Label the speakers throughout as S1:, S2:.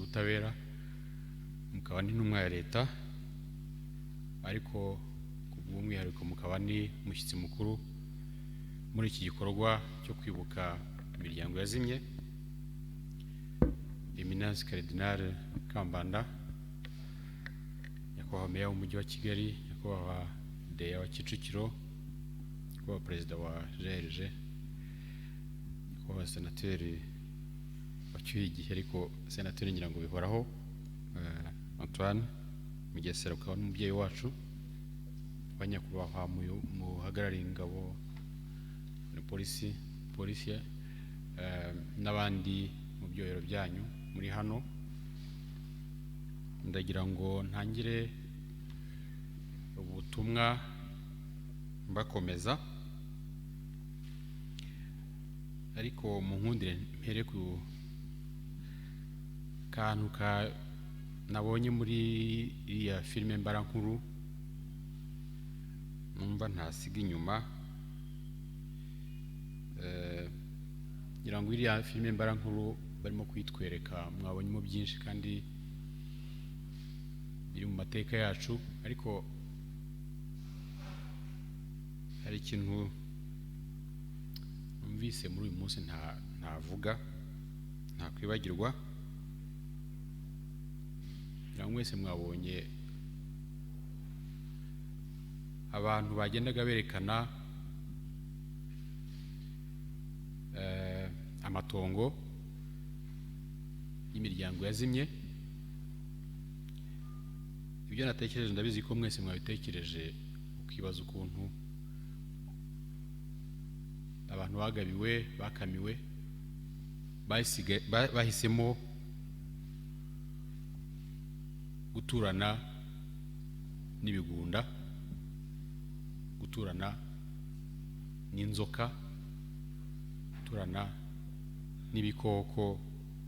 S1: w'ubutabera, mukaba n'intumwa ya leta, ariko ku bw'umwihariko mukaba ni umushyitsi mukuru muri iki gikorwa cyo kwibuka imiryango yazimye, Eminence Cardinal Kambanda, Nyakubahwa Meya w'Umujyi wa Kigali, Nyakubahwa Deya wa Kicukiro, Nyakubahwa Perezida wa GRG, Nyakubahwa Senateri wacyuye igihe, ariko Senateri ngira ngo bihoraho, Antoine Mugesera, ukaba n'umubyeyi wacu, wa Nyakubahwa muhagarariye ingabo na polisi, n'abandi mu byohero byanyu muri hano. Ndagira ngo ntangire ubutumwa mbakomeza, ariko munkundire mpere ku kantu ka nabonye muri iriya filime mbarankuru, numva ntasiga inyuma. Ngira ngo iriya filime mbarankuru barimo kuyitwereka, mwabonyemo byinshi kandi biri mu mateka yacu, ariko hari ikintu numvise muri uyu munsi ntavuga, ntakwibagirwa. Ngira ngo mwese mwabonye abantu bagendaga berekana amatongo y'imiryango yazimye. Ibyo natekereje ndabizi ko mwese mwabitekereje, ukibaza ukuntu abantu bagabiwe, bakamiwe, bahisemo guturana n'ibigunda, guturana n'inzoka, guturana n'ibikoko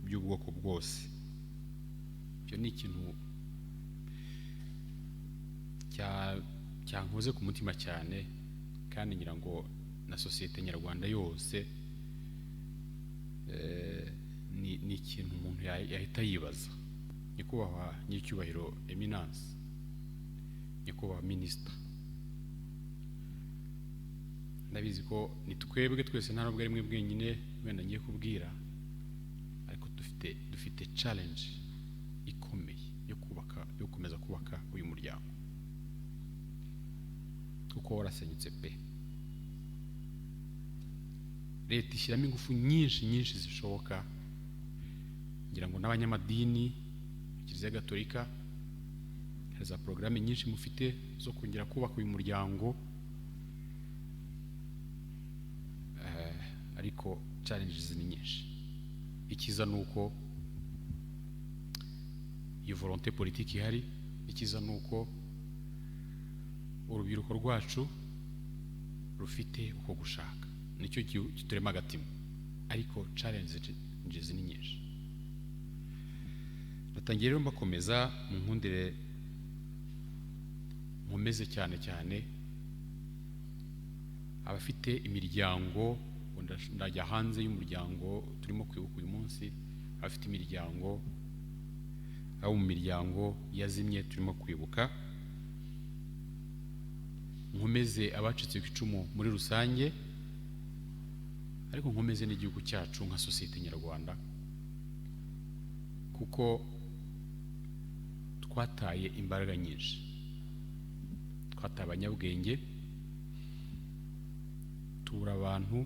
S1: by'ubwoko bwose. Ibyo ni ikintu cyankoze ku mutima cyane, kandi ngira ngo na sosiyete nyarwanda yose, ni ikintu umuntu yahita yibaza. Nyakubahwa Nyiricyubahiro Eminence, Nyakubahwa Minisita, ndabizi ko ni twebwe twese, nta nubwo ari mwe mwenyine wenda ngiye kubwira, ariko dufite challenge ikomeye yo gukomeza kubaka uyu muryango, kuko warasenyutse pe. Leta ishyiramo ingufu nyinshi nyinshi zishoboka, ngira ngo n'abanyamadini, Kiliziya Gatolika, hari za porogaramu nyinshi mufite zo kongera kubaka uyu muryango, ariko challenges ni nyinshi. Icyiza ni uko iyo volonté politique ihari, icyiza ni uko urubyiruko rwacu rufite uko gushaka, nicyo kiturema agatima, ariko challenges ni nyinshi. Natangiye rero mbakomeza, mu nkundire nkomeze cyane cyane abafite imiryango, ndajya hanze y'umuryango turimo kwibuka uyu munsi, abafite imiryango, abo mu miryango yazimye turimo kwibuka, nkomeze abacitse ku icumu muri rusange, ariko nkomeze n'igihugu cyacu nka sosiyete nyarwanda, kuko twataye imbaraga nyinshi, twataye abanyabwenge, tubura abantu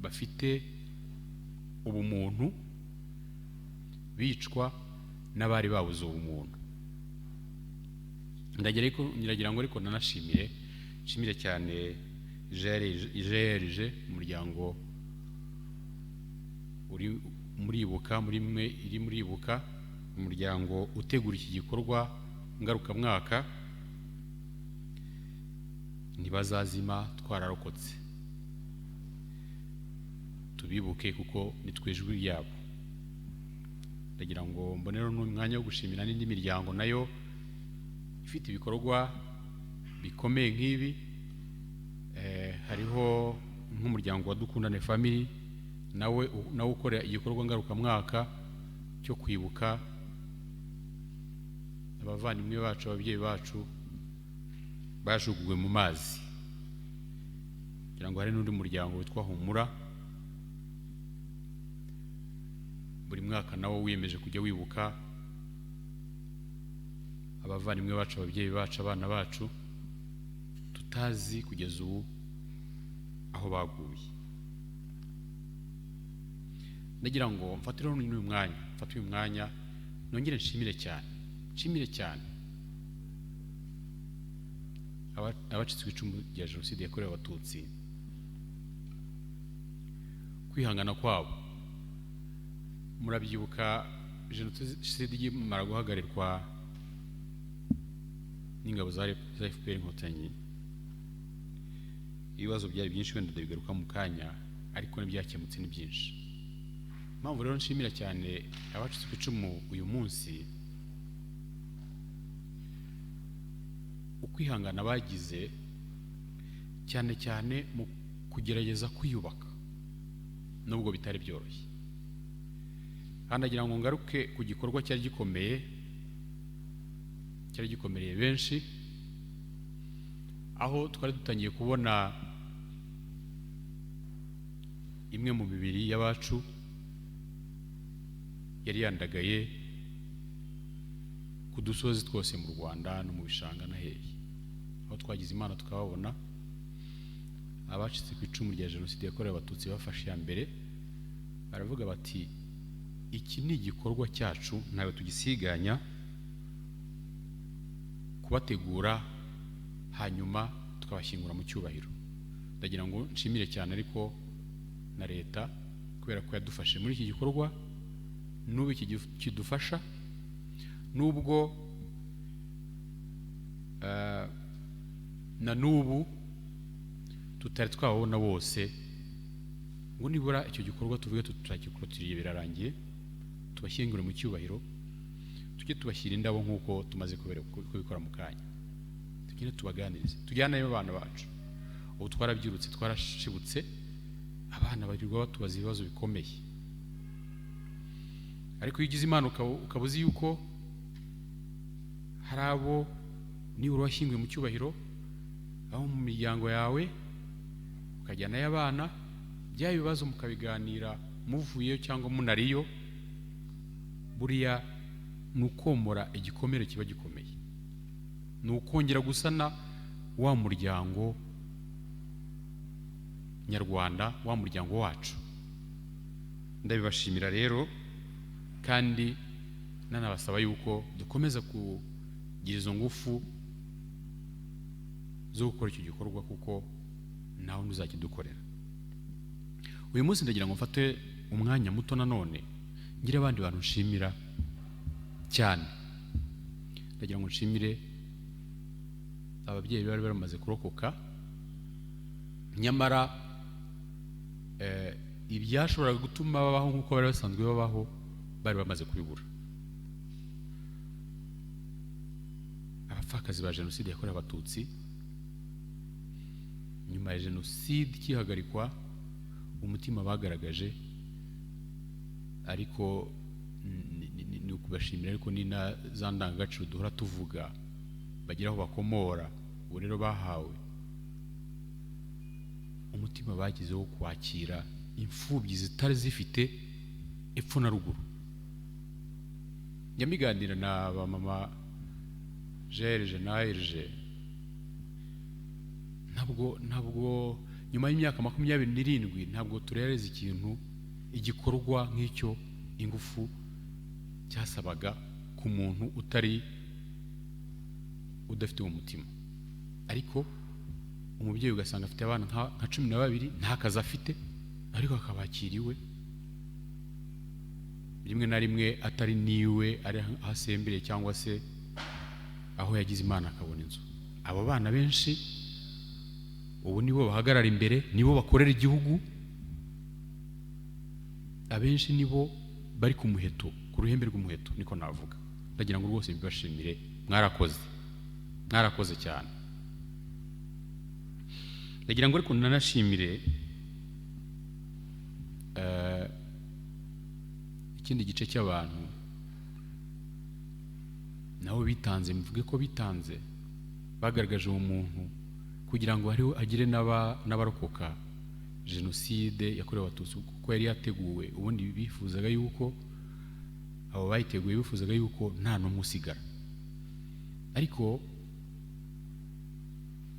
S1: bafite ubumuntu, bicwa n'abari babuze ubumuntu. Ndagira ngo ariko nanashimire, nshimire cyane GRG, umuryango uri muribuka, muri mwe iri muribuka, umuryango utegura iki gikorwa ngarukamwaka. Ntibazazima twararokotse, tubibuke kuko ni twe ijwi ryabo. Ndagira ngo mbonere n'umwanya wo gushimira n'indi miryango nayo ifite ibikorwa bikomeye nk'ibi. Hariho nk'umuryango wa Dukundane Family, nawe ukora igikorwa ngarukamwaka cyo kwibuka Abavandimwe bacu, ababyeyi bacu bajugunywe mu mazi. Kugira ngo hari n'undi muryango witwa Humura, buri mwaka nawo wiyemeje kujya wibuka abavandimwe bacu, ababyeyi bacu, abana bacu tutazi kugeza ubu aho baguye. Ndagira ngo mfatire n'uyu mwanya, mfate uyu mwanya nongere nshimire cyane, nshimire cyane abacitse ku icumu rya Jenoside yakorewe Abatutsi, kwihangana kwabo. Murabyibuka Jenoside ikimara guhagarikwa n'ingabo za FPR Inkotanyi, ibibazo byari byinshi, wenda ndabigaruka mu kanya, ariko n'ibyakemutse ni byinshi. Impamvu rero nshimira cyane abacitse ku icumu uyu munsi, ukwihangana bagize cyane cyane mu kugerageza kwiyubaka nubwo bitari byoroshye. Kandi agira ngo ngaruke ku gikorwa cyari gikomeye, cyari gikomereye benshi, aho twari dutangiye kubona imwe mu mibiri y'abacu yari yandagaye ku dusozi twose mu Rwanda no mu bishanga na hehe, aho twagize Imana tukababona. Abacitse ku icumu rya Jenoside yakorewe Abatutsi bafashe iya mbere, baravuga bati iki ni igikorwa cyacu, ntawe tugisiganya kubategura hanyuma tukabashyingura mu cyubahiro. Ndagira ngo nshimire cyane ariko na leta kubera ko yadufashe muri iki gikorwa, n'ubu iki kidufasha, nubwo na n'ubu tutari twababona bose, ngo nibura icyo gikorwa tuvuge tutagikorotiriye birarangiye, tubashyingure mu cyubahiro, tujye tubashyira indabo nk'uko tumaze kubikora mu kanya, tugende tubaganirize, tujyaneyo abana bacu. Ubu twarabyirutse, twarashibutse, abana barirwa batubaza ibibazo bikomeye. Ariko iyo ugize Imana ukaba uzi yuko hari abo nibura washyinguye mu cyubahiro, aho mu miryango yawe ukajyanayo abana, bya bibazo mukabiganira muvuyeyo cyangwa munariyo, buriya ni ukomora igikomere kiba gikomeye, ni ukongera gusana wa muryango nyarwanda, wa muryango wacu. Ndabibashimira rero, kandi nanabasaba yuko dukomeza kugira izo ngufu zo gukora icyo gikorwa, kuko nawe ntuzakidukorera. Uyu munsi ndagira ngo mfate umwanya muto nanone ngire abandi bantu nshimira cyane. Ndagira ngo nshimire ababyeyi bari bamaze kurokoka, nyamara ibyashoboraga gutuma babaho nk'uko bari basanzwe babaho bari bamaze kubibura. Abapfakazi ba Jenoside yakorewe Abatutsi, nyuma ya Jenoside ikihagarikwa, umutima bagaragaje, ariko ni ukubashimira, ariko ni na za ndangagaciro duhora tuvuga bagira aho bakomora. Ubu rero bahawe umutima bagize wo kwakira imfubyi zitari zifite epfo na ruguru. Njya mbiganira na ba mama Gerge na Erge, ntabwo nyuma y'imyaka 27 ntabwo turereza ikintu, igikorwa nk'icyo, ingufu cyasabaga ku muntu utari udafite uwo mutima. Ariko umubyeyi ugasanga afite abana nka 12, nta kazi afite, ariko akabakira iwe, rimwe na rimwe atari niwe, ari aho asembereye cyangwa se aho yagize Imana akabona inzu. Abo bana benshi ubu nibo bahagarara imbere, nibo bakorera igihugu, abenshi nibo bari ku muheto, ku ruhembe rw'umuheto niko navuga. Ndagira ngo rwose mbibashimire, mwarakoze, mwarakoze cyane. Ndagira ngo ariko nanashimire ikindi gice cy'abantu Nabo bitanze, mvuge ko bitanze, bagaragaje ubumuntu kugira ngo hariho agire n'abarokoka jenoside yakorewe Abatutsi, kuko yari yateguwe. Ubundi bifuzaga yuko abo bayiteguye bifuzaga yuko nta n'umwe usigara, ariko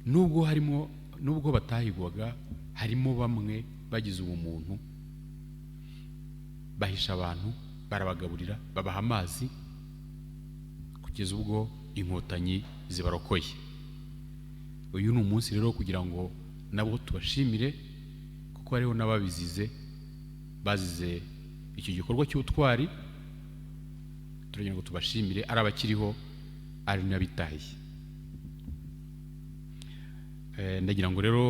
S1: nubwo harimo, nubwo batahigwaga, harimo bamwe bagize ubumuntu, bahisha abantu, barabagaburira, babaha amazi, kugeza ubwo Inkotanyi zibarokoye. Uyu ni umunsi rero kugira ngo nabo tubashimire, kuko hariho n'ababizize, bazize icyo gikorwa cy'ubutwari. Turagira ngo tubashimire, ari abakiriho ari n'abitahiye. Ndagira ngo rero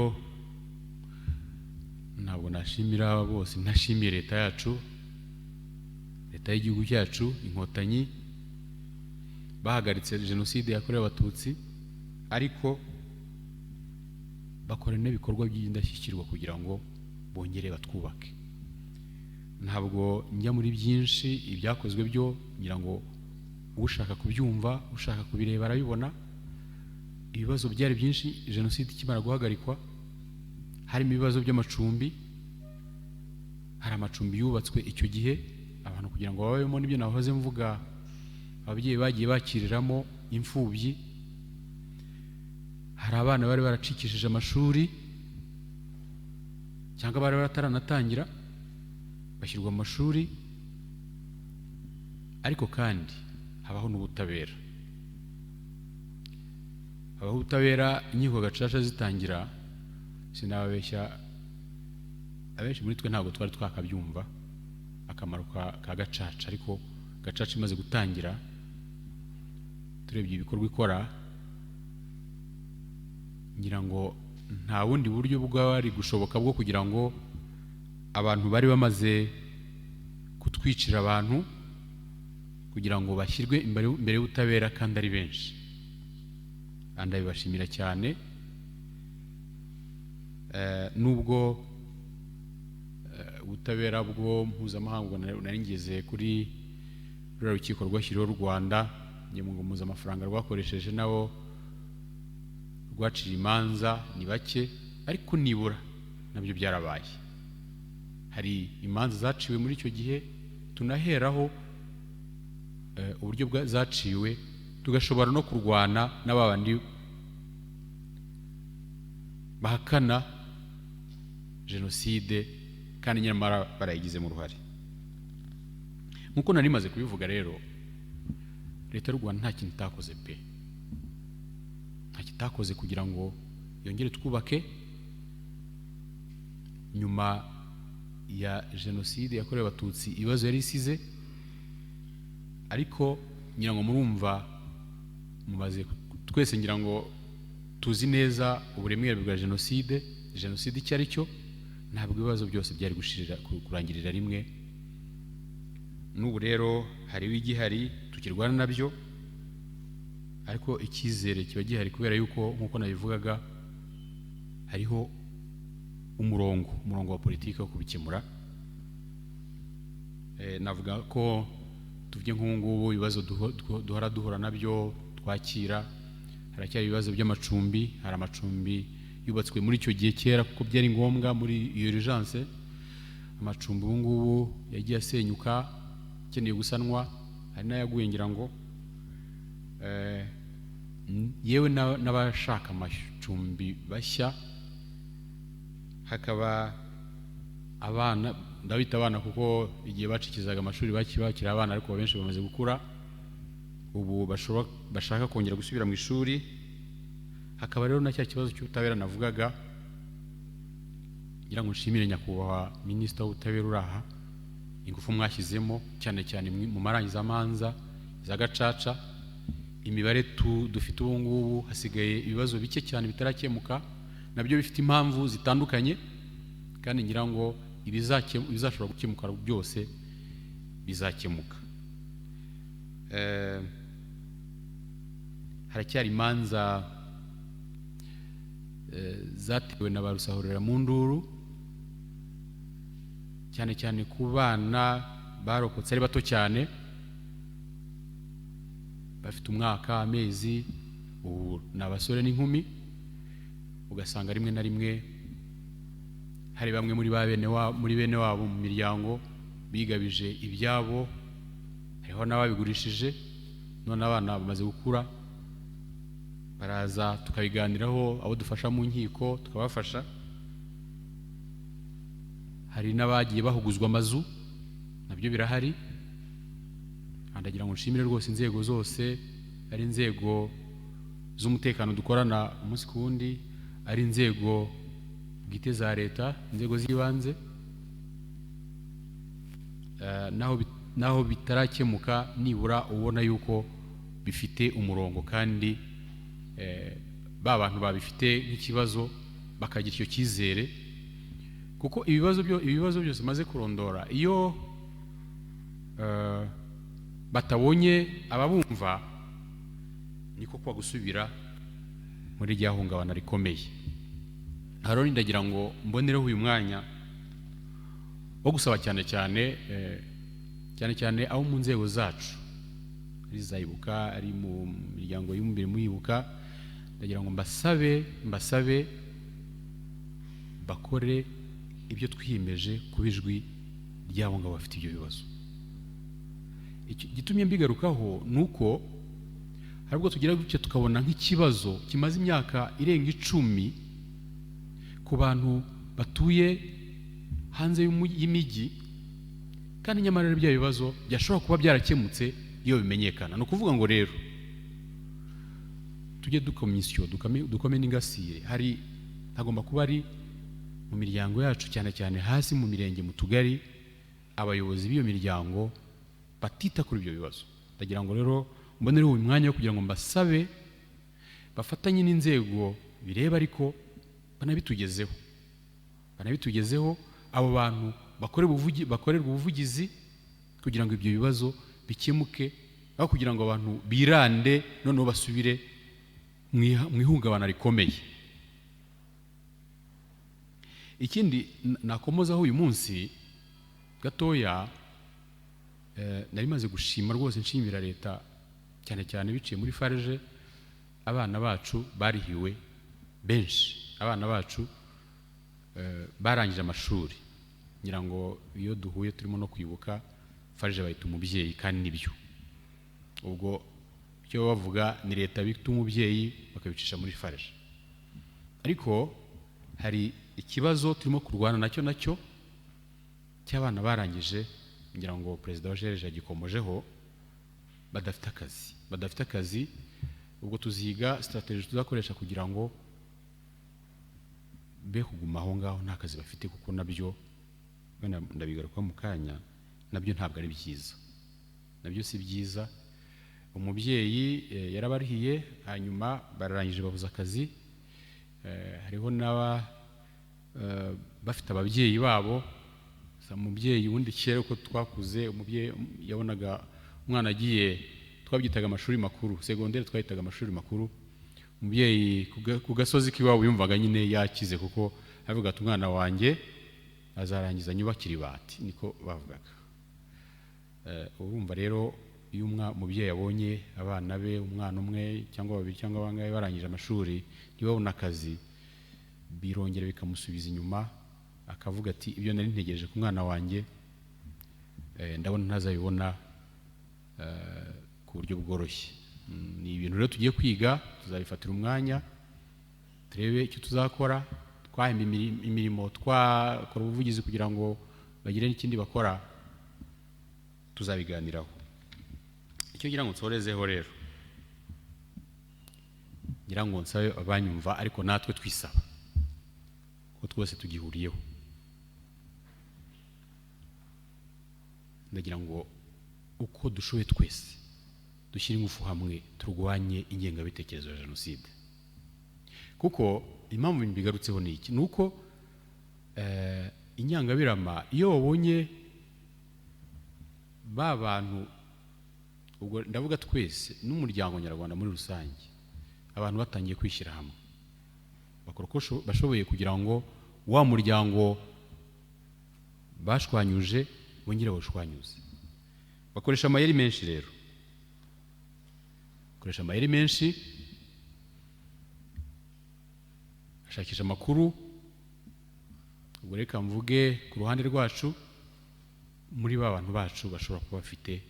S1: ntabwo nashimira bose ntashimiye leta yacu, leta y'igihugu cyacu, Inkotanyi bahagaritse jenoside yakorewe Abatutsi, ariko bakora n'ibikorwa by'indashyikirwa kugira ngo bongere batwubake. Ntabwo njya muri byinshi, ibyakozwe byo ngira ngo ushaka kubyumva, ushaka kubireba arabibona. Ibibazo byari byinshi jenoside ikimara guhagarikwa, harimo ibibazo by'amacumbi. Hari amacumbi yubatswe icyo gihe abantu kugira ngo babemo, n'ibyo nahoze mvuga, ababyeyi bagiye bakiriramo imfubyi. Hari abana bari baracikishije amashuri cyangwa bari bataranatangira, bashyirwa mu mashuri. Ariko kandi habaho n'ubutabera, habaho ubutabera. Inkiko Gacaca zitangira, sinababeshya, abenshi muri twe ntabwo twari twakabyumva akamaro ka Gacaca, ariko Gacaca imaze gutangira, turebye ibikorwa ikora, ngira ngo nta bundi buryo bwari gushoboka bwo kugira ngo abantu bari bamaze kutwicira abantu kugira ngo bashyirwe imbere y'ubutabera kandi ari benshi. Ndabibashimira cyane. Nubwo ubutabera bwo mpuzamahanga nari ngeze kuri ruriya rukiko rwashyiriweho u Rwanda, ngo mpuzamafaranga rwakoresheje nabo rwaciye imanza ni bake, ariko nibura nabyo byarabaye. Hari imanza zaciwe muri icyo gihe, tunaheraho uburyo zaciwe, tugashobora no kurwana n'ababandi bahakana jenoside kandi nyamara barayigizemo uruhare. Nk'uko nari maze kubivuga rero, leta y'u Rwanda nta kintu itakoze pe, nta kitakoze kugira ngo yongere twubake nyuma ya jenoside yakorewe Abatutsi, ibibazo yari isize. Ariko ngira ngo murumva, mumaze twese ngira ngo tuzi neza uburemere bwa jenoside, jenoside icyo ari cyo. Ntabwo ibibazo byose byari gushirira kurangirira rimwe. N'ubu rero hariho igihari tukirwana nabyo, ariko icyizere kiba gihari kubera yuko nk'uko nabivugaga hariho umurongo wa politiki wo kubikemura. Navuga ko tuvuge nk'ubu ngubu ibibazo duhora duhura nabyo twakira, haracyari ibibazo by'amacumbi. Hari amacumbi yubatswe muri icyo gihe kera kuko byari ngombwa muri iyo urgence. Amacumbi ubu ngubu yagiye asenyuka, akeneye gusanwa, hari n'ayaguye ngira ngo. Yewe n'abashaka amacumbi bashya, hakaba abana, ndabita abana kuko igihe bacikizaga amashuri bakiri abana, ariko benshi bamaze gukura ubu bashaka kongera gusubira mu ishuri. Hakaba rero na cya kibazo cy'ubutabera navugaga. Ngira ngo nshimire nyakubahwa minisitiri w'ubutabera uri aha, ingufu mwashyizemo cyane cyane mu marangizamanza za Gacaca. Imibare dufite ubu ngubu, hasigaye ibibazo bike cyane bitarakemuka, nabyo bifite impamvu zitandukanye, kandi ngira ngo ibizashobora gukemuka byose bizakemuka. Haracyari imanza zatewe na ba rusahurira mu nduru, cyane cyane ku bana barokotse ari bato cyane. bafite umwaka, amezi, ubu ni abasore n'inkumi. Ugasanga rimwe na rimwe hari bamwe muri ba bene wabo, muri bene wabo mu miryango bigabije ibyabo, hariho n'ababigurishije, none abana bamaze gukura baraza tukabiganiraho, abo dufasha mu nkiko tukabafasha. Hari n'abagiye bahuguzwa amazu, nabyo birahari. Ndagira ngo nshimire rwose inzego zose, ari inzego z'umutekano dukorana umunsi ku wundi, ari inzego bwite za leta, inzego z'ibanze. Naho bitarakemuka, nibura ubona yuko bifite umurongo, kandi ba bantu babifite nk'ikibazo bakagira icyo cyizere, kuko ibibazo byose maze kurondora, iyo batabonye ababumva, niko kwa gusubira muri rya hungabana rikomeye. Haro ndagira ngo mbonereho uyu mwanya wo gusaba cyane cyane cyane cyane abo mu nzego zacu, ari za Ibuka, ari mu miryango y'umubiri muyibuka, ndagira ngo mbasabe bakore ibyo twiyemeje kuba ijwi ry'abo ngabo bafite ibyo bibazo. Igitumye mbigarukaho ni uko hari ubwo tugira gutya tukabona nk'ikibazo kimaze imyaka irenga 10 ku bantu batuye hanze y'imijyi, kandi nyamara rero bya bibazo byashobora kuba byarakemutse iyo bimenyekana. Ni ukuvuga ngo rero tujye dukomisiyo, dukome n'ingasire. Hari hagomba kuba ari mu miryango yacu, cyane cyane hasi mu mirenge, mu tugari, abayobozi b'iyo miryango batita kuri ibyo bibazo. Ndagira ngo rero mbonereho uyu mwanya wo kugira ngo mbasabe bafatanye n'inzego bireba, ariko banabitugezeho, abo bantu bakorerwe ubuvugizi kugira ngo ibyo bibazo bikemuke, aho kugira ngo abantu birande noneho basubire mu ihungabana rikomeye. Ikindi nakomozaho uyu munsi gatoya, nari maze gushima rwose, nshimira leta cyane cyane biciye muri FARG, abana bacu barihiwe benshi, abana bacu barangije amashuri. Ngira ngo iyo duhuye turimo no kwibuka, FARG bayita umubyeyi, kandi nibyo. Ubwo icyo bavuga ni leta bita umubyeyi, bakabicisha muri FARG. Ariko hari ikibazo turimo kurwana nacyo cy'abana barangije, ngira ngo perezida wa jereje yagikomojeho, badafite akazi, badafite akazi. Ubwo tuziga strategy tuzakoresha kugira ngo be kuguma aho ngaho nta kazi bafite, kuko nabyo wenda ndabigaruka mu kanya, nabyo ntabwo ari byiza, nabyo si byiza. Umubyeyi yarabarihiye, hanyuma bararangije babuze akazi. Hariho n'aba bafite ababyeyi babo. Umubyeyi wundi kera uko twakuze, umubyeyi yabonaga umwana agiye, twabyitaga amashuri makuru, segonderi twahitaga amashuri makuru. Umubyeyi ku gasozi k'iwabo yumvaga nyine yakize, kuko avuga ati umwana wanjye azarangiza nyubakira ibati, niko bavugaga. Urumva rero iyo umubyeyi abonye abana be, umwana umwe cyangwa babiri cyangwa bangahe barangije amashuri ntibabone akazi, birongera bikamusubiza inyuma, akavuga ati ibyo nari ntegereje ku mwana wanjye, ndabona ntazabibona ku buryo bworoshye. Ni ibintu rero tugiye kwiga, tuzabifatira umwanya turebe icyo tuzakora, twahemba imirimo, twakora ubuvugizi kugira ngo bagire n'ikindi bakora, tuzabiganiraho. Icyo ngira ngo nsorezeho rero, ngira ngo nsabe abanyumva, ariko natwe twisaba ko twese tugihuriyeho, ndagira ngo uko dushoboye twese dushyire ingufu hamwe turwanye ingengabitekerezo ya jenoside. Kuko impamvu mbigarutseho ni iki, ni uko inyangabirama iyo babonye ba bantu, ubwo ndavuga twese n'umuryango nyarwanda muri rusange, abantu batangiye kwishyira hamwe bakora uko bashoboye kugira ngo wa muryango bashwanyuje bongere bawushwanyuze, bakoresha amayeri menshi rero. Akoresha amayeri menshi, ashakisha amakuru. Ubwo reka mvuge ku ruhande rwacu, muri ba bantu bacu bashobora kuba bafite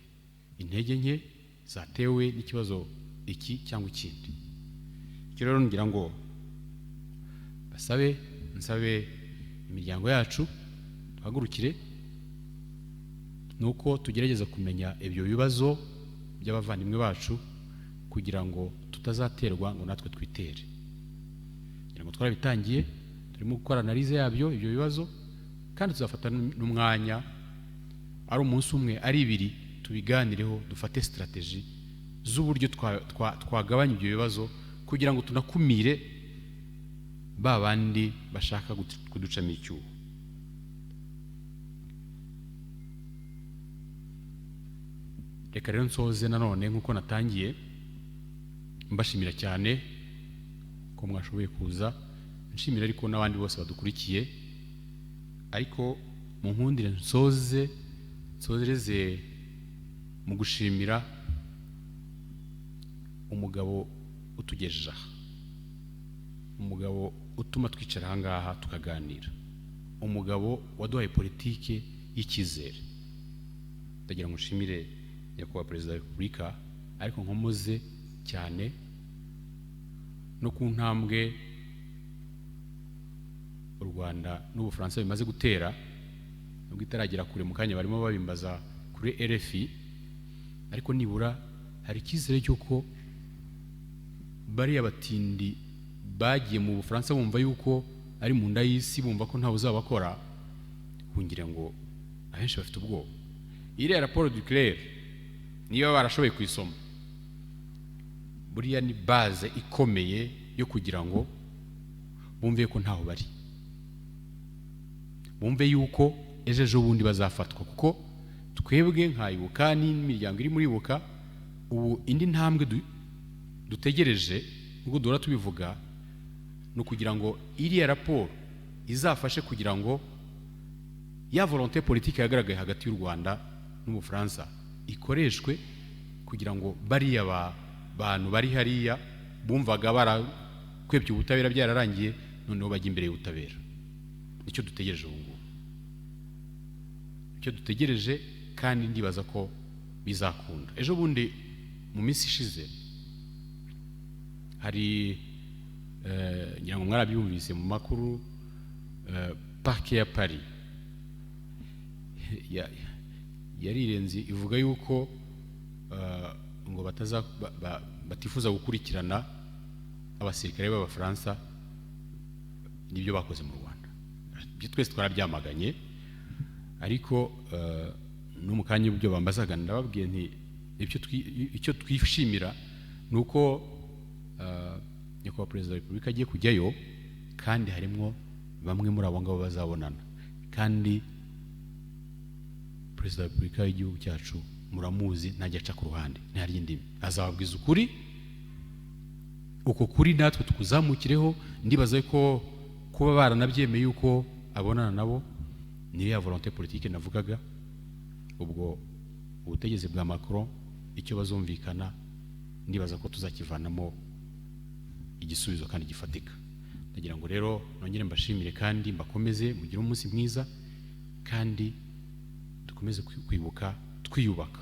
S1: intege nke zatewe n'ikibazo iki cyangwa ikindi. Icyo rero ngira ngo basabe, nsabe imiryango yacu duhagurukire, ni uko tugerageza kumenya ibyo bibazo by'abavandimwe bacu kugira ngo tutazaterwa ngo natwe twitere. Ngira ngo twarabitangiye, turimo gukora analyse yabyo ibyo bibazo, kandi tuzafata n'umwanya, ari umunsi umwe ari ibiri, tubiganireho, dufate strategy z'uburyo twagabanya ibyo bibazo kugira ngo tunakumire ba bandi bashaka kuducamo icyuho. Reka rero nsoze nanone nk'uko natangiye, mbashimira cyane ko mwashoboye kuza, nshimira ariko n'abandi bose badukurikiye. Ariko mu nkundire nsoze, nsoreze mu gushimira umugabo utugejeje aha, umugabo utuma twicara aha ngaha tukaganira, umugabo waduhaye politike y'icyizere. Ndagira ngo nshimire Nyakubahwa Perezida wa Repubulika, ariko nkomoze cyane no ku ntambwe u Rwanda n'Ubufaransa bimaze gutera, nubwo itaragera kure. Mu kanya barimo babimbaza kuri RFI, ariko nibura hari icyizere cy'uko bariya batindi bagiye mu Bufaransa bumva yuko ari mu nda y'isi, bumva ko ntawe uzabakora, hungira ngo abenshi bafite ubwoba. Iriya raporo Duclert niba barashoboye kuyisoma, buriya ni base ikomeye yo kugira ngo bumve ko ntaho bari, bumve yuko ejo ejo bundi bazafatwa. Kuko twebwe nka Ibuka n'imiryango iri muri Ibuka, ubu indi ntambwe dutegereje, nk'uko duhora tubivuga, ni ukugira ngo iriya raporo izafashe kugira ngo ya volonté politique yagaragaye hagati y'u Rwanda n'Ubufaransa ikoreshwe kugira ngo bariya bantu bari hariya bumvaga barakwebye ubutabera byararangiye, noneho bajya imbere y'ubutabera. Nicyo dutegereje ubu ngubu, nicyo dutegereje, kandi ndibaza ko bizakunda. Ejo bundi mu minsi ishize hari ngira ngo mwarabyumvise mu makuru, parquet ya Paris yarirenze ivuga yuko ngo batifuza gukurikirana abasirikare b'Abafaransa n'ibyo bakoze mu Rwanda. Ibyo twese twarabyamaganye, ariko no mu kanya ibyo bambazaga ndababwiye nti icyo twishimira ni uko Nyakubahwa Perezida wa Repubulika agiye kujyayo, kandi harimo bamwe muri abo ngabo bazabonana. Kandi Perezida wa Repubulika y'igihugu cyacu muramuzi, ntajya aca ku ruhande, ntarya indimi, azababwiza ukuri. Uko kuri natwe tukuzamukireho. Ndibaza ko kuba baranabyemeye yuko abonana nabo niyo ya volonté politique navugaga. Ubwo ubutegetsi bwa Macron icyo bazumvikana, ndibaza ko tuzakivanamo igisubizo kandi gifatika. Ndagira ngo rero nongere mbashimire kandi mbakomeze, mugire umunsi mwiza, kandi dukomeze kwibuka twiyubaka.